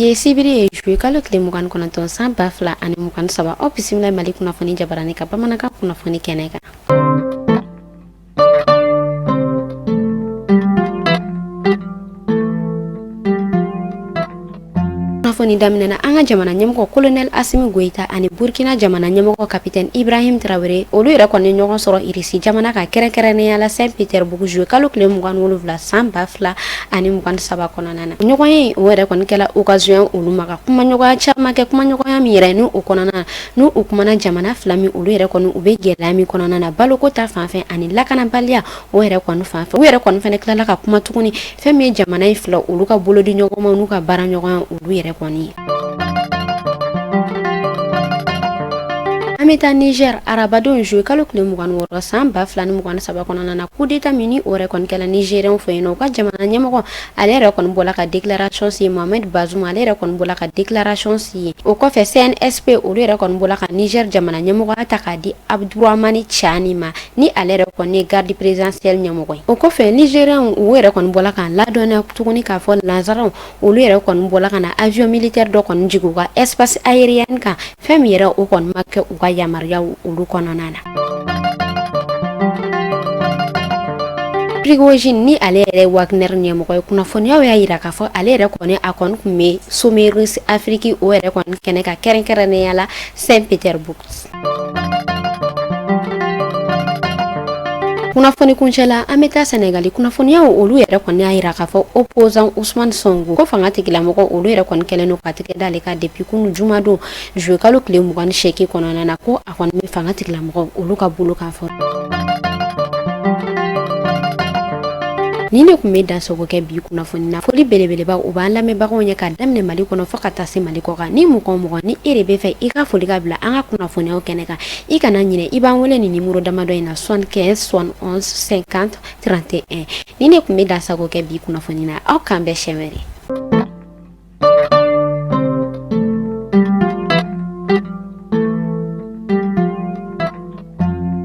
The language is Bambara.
Ye sibiri ye, juillet kalo tile 29, san 2023. Aw bisimila Mali kunnafoni jabarani ka bamanankan kunnafoni kɛnɛ kan. Kunnafoni daminɛna, an ka jamana ɲɛmɔgɔ Colonel Asimi Goyita ani Burkina jamana ɲɛmɔgɔ Capitaine Ibrahim Traoré, olu yɛrɛ kɔni ɲɔgɔn sɔrɔ Irisi jamana ka, kɛrɛnkɛrɛnnenya la Saint Petersburg, juillet kalo tile 27, san 2023 kɔnɔna na. Ɲɔgɔn ye o yɛrɛ kɔni kɛla occasion olu ma ka kumaɲɔgɔnya caman kɛ, kumaɲɔgɔnya min yɛrɛ n'u o kɔnɔna na, n'u u kumana jamana fila min olu yɛrɛ kɔni u bɛ gɛlɛya min kɔnɔna na, baloko ta fan fɛ ani lakanabaliya o yɛrɛ kɔni fan fɛ. U yɛrɛ kɔni fana tilala ka kuma tuguni fɛn min ye jamana in fila olu ka bolodi ɲɔgɔnma n'u ka baara ɲɔgɔnya olu yɛrɛ kɔni ye. An bɛ taa Niger. Arabadon, juillet kalo tile 26, san 2023 kɔnɔna na, coup d'état min ni o yɛrɛ kɔni kɛla Nigériens fɛ yen nɔ, u ka jamana ɲɛmɔgɔ, ale yɛrɛ kɔni bɔla ka déclaration signer. Mohamed Bazoum, ale yɛrɛ kɔni bɔla ka déclaration signer. O kɔfɛ, CNSP, olu yɛrɛ kɔni bɔla ka Niger jamana ɲɛmɔgɔya ta k'a di Abdourahamane Tiani ma, ni ale yɛrɛ kɔni ye garde présidentielle ɲɛmɔgɔ ye. O kɔfɛ, Nigériens u yɛrɛ kɔni bɔla k'a ladɔnniya tuguni k'a fɔ lansaraw olu yɛrɛ kɔni bɔla ka na avion militaire dɔ kɔni jigin u ka espace aérien kan, fɛn min yɛrɛ o kɔni ma kɛ u ka yamaruyaw olu kɔnɔna na. Prigojine, ni ale yɛrɛ Wagner ɲɛmɔgɔ ye, kunnafoniyaw y'a yira k'a fɔ ale yɛrɛ kɔni a kɔni tun bɛ sommet Russe Afrique o yɛrɛ kɔni kɛnɛ kan, kɛrɛnkɛrɛnnenya la Saint Petersburg. Kunnafoni kuncɛ la, an bɛ taa Sɛnɛgali. Kunnafoniyaw olu yɛrɛ kɔni y'a yira k'a fɔ opposant Ousmane Sonko, ko fanga tigilamɔgɔ olu yɛrɛ kɔni kɛlen don ka tɛgɛ d'ale kan depuis kunu jumadon, juillet kalo tile 28 kɔnɔna na, ko a kɔni bɛ fanga tigilamɔgɔ olu ka bolo kan fɔ. Nin de tun bɛ dansogo kɛ bi kunnafoni na. Foli belebeleba o b'an lamɛnbagaw ye ka daminɛ Mali kɔnɔ fo ka taa se Mali kɔ kan. Ni mɔgɔ mɔgɔ ni e de bɛ fɛ i ka foli ka bila an ka kunnafoniyaw kɛnɛ kan, i kana ɲinɛ, i b'an wele nin nimoro damadɔ in na: 75 71 50 31. Nin de tun bɛ dansago kɛ bi kunnafoni na. Aw k'an bɛn siɲɛ wɛrɛ.